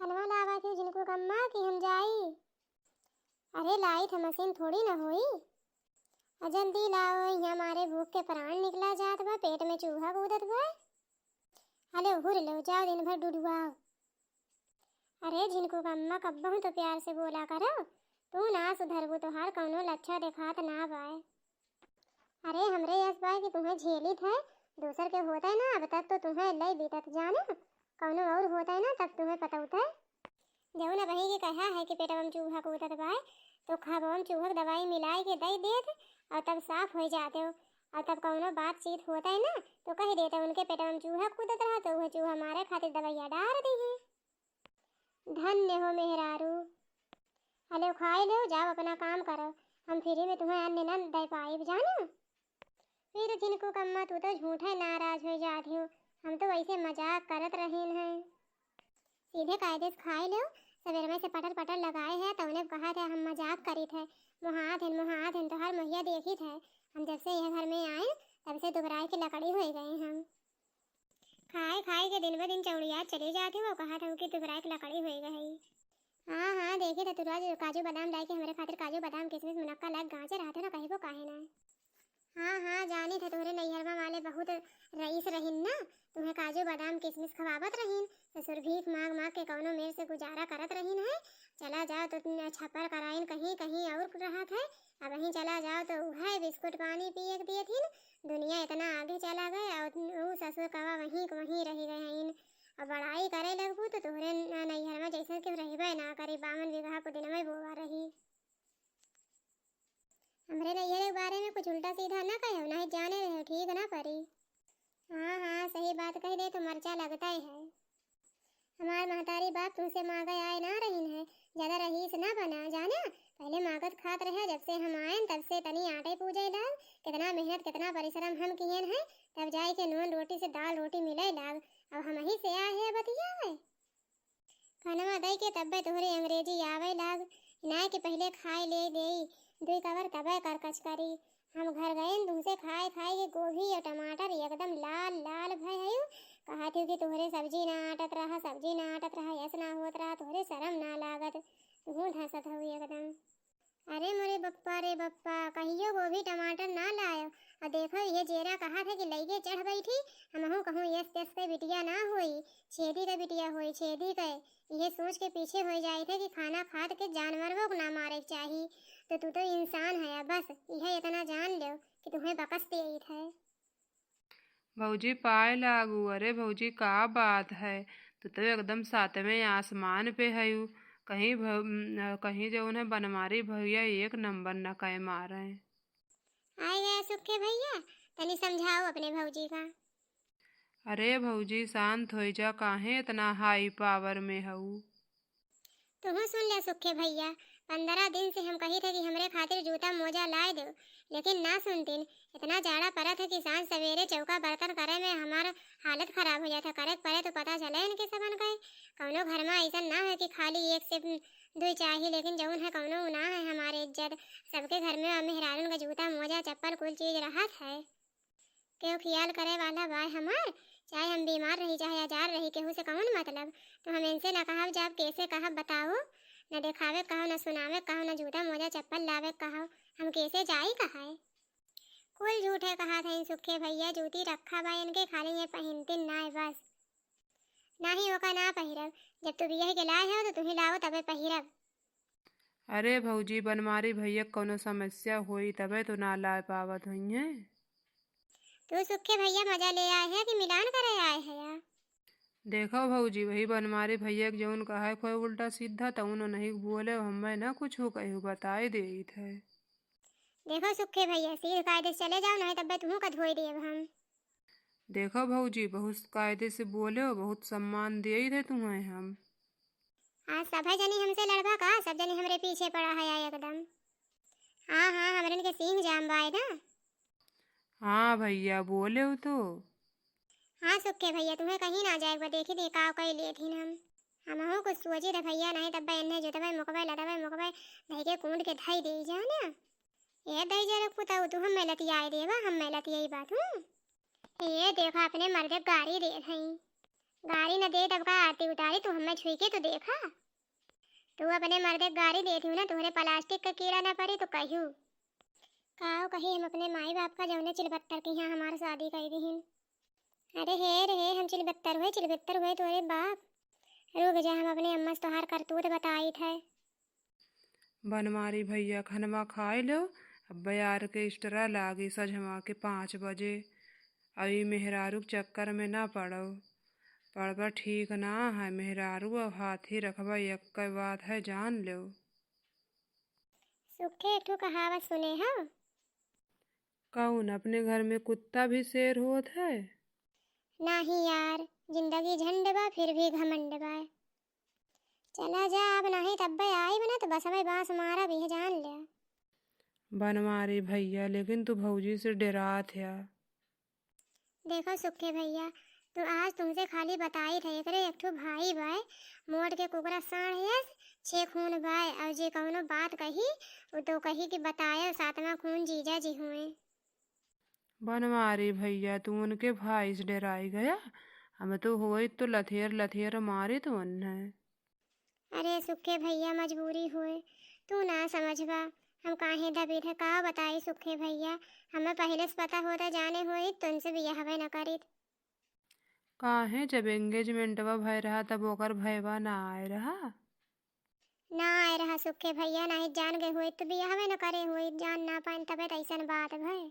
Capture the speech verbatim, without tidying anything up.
कनवा लावत हो झिनकू कम्मा कि हम जाई? अरे लाइत ह मशीन थोड़ी न होई। आ जल्दी लाओ, यहाँ हमारे भूख के प्राण निकला जात बा, पेट में चूहा कूदत बा। हलो हुर लो, जाओ दिन भर डुडुआओ। अरे झिनकू कम्मा कब्बहू तो प्यार से बोला करो, तू ना सुधरबू तोहार कौनो लच्छा देखात ना बाय। अरे हमरे यस बाय कि तुहें झेलित है, दूसर के होत है ना, अब तक तो तुहें लई बीतत जाने, कौनो और होत है ना तब तुहें पतौत है। जौन अबहीं के कहा है कि पेटवा में चूहा कूदत बाय, तो खाबवा में चूहा के दवाई मिलाए के दई देत और तब साफ हो जाते हो। और तब कौनो बातचीत होत है ना तो कह देते उनके पेटवा में चूहा कूदत रहा तो वह चूहा मारे खातिर दवाइया डार दी है। धन्य हो मेहरारू। हलो खाए लो, जाओ अपना काम करो, हम फ्री में तुम्हें अन्न न दे पाइब जानो। फिर झिनकू कम्मा तू तो झूठे नाराज हो जात हो, हम तो वैसे मजाक करत रहीन हैं। सीधे कायदे से खाए लो, सवेर में से पटर पटर लगाए है, तौने कहा था हम मजाक करीत है, मुहात हन मुहात हन तोहर मुहिया देखित है। हम जब से यह घर में आए तब से दुबराए के लकड़ी हो गए हम। खाए खाए के दिन ब दिन चौड़ियात चली जात हो, कहा था कि दुबराए के लकड़ी हो गई। हाँ हाँ, देखे था तू रोज काजू बादाम लाए के हमरे खातिर काजू बादाम किशमिश मुनक्का लाग गांचे रहते ना, कहबो काहे ना। हाँ हाँ, जानी था तोहरे नैहरवा वाले बहुत रईस रहिन ना, तुम्हें काजू बादाम किशमिश खवावत रहिन। ससुर भीख मांग मांग के कौनो मेर से गुजारा करत रहिन है। चला जाओ तो छप्पर कराइन कहीं कहीं और रहत है। अबहीं चला जाओ तो उहे बिस्कुट पानी पिए के दिए थिन। दुनिया इतना आगे चला गए और ऊ ससुर कवा वहीं के वहीं रह गए हैं। अब बड़ाई करे लगबू तो तोहरे न-, नैहर में जैसे केहू रहबे ना करे, बावन बीघा को दिन में बोवा रही। हमरे नैहर के बारे में कुछ उल्टा सीधा ना कहो, नहीं जाने रहे, ठीक ना परी। हाँ हाँ, सही बात कह दे तो मर्चा लगता ही है। हमार महतारी बाप तुमसे मांगे आए ना रहीन है, ज्यादा रईस ना बना जाना। पहले मांगत खात रहे, जब से हम आयन तब से तनी आटे पूजे लाग। कितना मेहनत कितना परिश्रम हम कियन है, तब जाए के नून रोटी से दाल रोटी मिले लाग। अब हम ही से आए है बतियावे। खानवा दई के तब्बे तोहरे अंग्रेजी आवे लाग। नाय के पहले खाए ले देई, दुई कवर तबे करकच करी। हम घर गएन तुमसे खाए खाए के गोभी और टमाटर एकदम लाल लाल भय हयू। कहा थी कि तोहरे सब्जी ना आटत रहा, सब्जी ना आटत रहा, यस ना होत रहा, तोहरे शरम ना लागत, तू धंसत हऊ एकदम। अरे मोरे बप्पा रे बप्पा, कहियो गोभी टमाटर ना लायो। और देखो ये जेरा कहा था कि लइके चढ़ बैठी, हमहू कहूँ यस तस के बिटिया ना होई, छेदी के बिटिया होई, छेदी के। ये सोच के पीछे हो जाए थे कि खाना खात के जानवरों को ना मारे के चाही। तो तू तो इंसान है, बस यह इतना जान लो कि तुम्हें बकस दिए थे। भौजी पाए लागू। अरे भौजी का बात है, तू तो एकदम सातवें आसमान पे हयू। कहीं भ-, कहीं जौन है बनमारी भैया एक नंबर न कहे मारे। आए गया सुखे भैया, तनी समझाओ अपने भौजी का। अरे भौजी शांत हो जा, काहे इतना हाई पावर में हऊ? तुहू सुन ले सुखे भैया, पंद्रह दिन से हम कही थे कि हमरे खातिर जूता मोजा लाए दो, लेकिन ना सुनतीन। इतना जाड़ा परत है कि सांझ सवेरे चौका बर्तन करे में हमार हालत खराब हो जाता। करे के परे तो पता चले इनके सबन के। कौनो घर में ऐसा ना है कि खाली एक से दुई चाही, लेकिन जौन है कौनो ना है हमारे इज्जत। सबके घर में मेहरारून का जूता मोजा चप्पल कुल चीज रहत है। केहू खियाल करे वाला बाय हमार, चाहे हम बीमार रही चाहे आजार रही, केहू से कौन मतलब? तो हम इनसे ना कहब जाब, कैसे कहब बताओ? न देखावे कहब, न सुनावे कहब, न जूता मोजा चप्पल लावे कहब, हम कैसे जाई कहाए? कुल झूठे कहा था इन सुखे भैया, जूती रखा बा इनके, खाली ये पहिनतिन ना है बस। नाही ओका ना पहिरब, जब तू बियाह के लाए हो तो तुही लाओ तबे पहिरब। अरे भौजी, बनमारी भैया के कौनो समस्या होई तबे तो ना ला पावत होइहें। तू सुखे भैया मजा ले आए है कि मिलान करे आए है या? देखो भौजी, वही बनमारी भैया के जौन कहे कोई उल्टा सीधा तौन नहीं बोले, हमें ना कुछ कहू बताए देत है। देखो सुखे भैया, सीध कायदे से चले जाओ, नहीं तब्बे तुहू का धोई देब हम। देखो भौजी, बहुत कायदे से बोले हो, बहुत सम्मान देत है तुम्हें हम। आज सभे जनी हमसे लड़बा का? सब जनी हमरे पीछे पड़ा है एकदम। हाँ, हाँ, हमरन के सींग जाम बाय ना। हाँ भैया, बोले हो तो। हाँ सुखे भैया, तुम्हें कहीं ना जाए, एक बार देखी दे का कई लेत ही हम। हमहू कुछ सोची रहे भैया, नहीं तब इन्हें जुतबे, मुकबे, लदबे, मुकबे, धई के कूद के धई दे जाना। ए दई जरक पुताऊ, तू हमें लतियाए देबा, हमें लतियाई बात हूँ। ए देखा, अपने मर्दे गारी दे हई। गारी न दे तब का आरती उतारी, तू हमें छुई के तो देखा। तू अपने मर्दे के गारी देत हूँ ना, तोहरे प्लास्टिक का कीड़ा न परी तो कहू। काव कही हम अपने माई बाप का जौने चिलबत्तर के यहाँ हमार शादी कई दिहिन। अरे हे रे हे, हम चिलबत्तर हुए, चिलबत्तर हुए तोरे बाप। रुक जा, हम अपने अम्मा से तोहार करतूत बताइत है। बनवारी भैया, खनवा खाए लो, अब बयार के स्टरा लागी सझवा के पाँच बजे। अब ई मेहरारू के चक्कर में ना पड़ो, पड़बा ठीक ना है। मेहरारू अब हाथी रखबा एक बात है, जान लो। सुखे एक ठो कहावत सुने हो? कौन, अपने घर में कुत्ता भी शेर होत है? नाही यार, जिंदगी झंड बा, फिर भी घमंड बा। चला जा, अब नाही तब्बे आइब ना तो बस हमें बांस मारा भी है, जान लिया। बनवारी भैया, लेकिन तू भौजी से डेरात है। देखो सुखे भैया, तो आज तुमसे खाली बताई रहे, एकरे एक ठो भाई बाय, मोट के कुकरा साढ़ यस, छे खून बाय, और जे कौनो बात कही, वो तो कही कि बतायो सातवां खून जीजा जी हुए। बनवारी भैया, तू उनके भाई से डेराई गया, हम तो होइत तो लथेर लथेर मारित उन्हें। अरे सुखे भैया, मजबूरी होए, तू ना समझबा, हम काहे दबित है, का बताई सुखे भैया, हमें पहले से पता होता जाने होइत तो उनसे बियाहवे न करित। काहे, जब एंगेजमेंटवा भय रहा तब ओकर भयवा ना आए रहा? ना आए रहा सुखे भैया, नाही जान गए होइत तो बियाहवे न करे होइत, जान ना पाइन तबे तो ऐसन बात भय।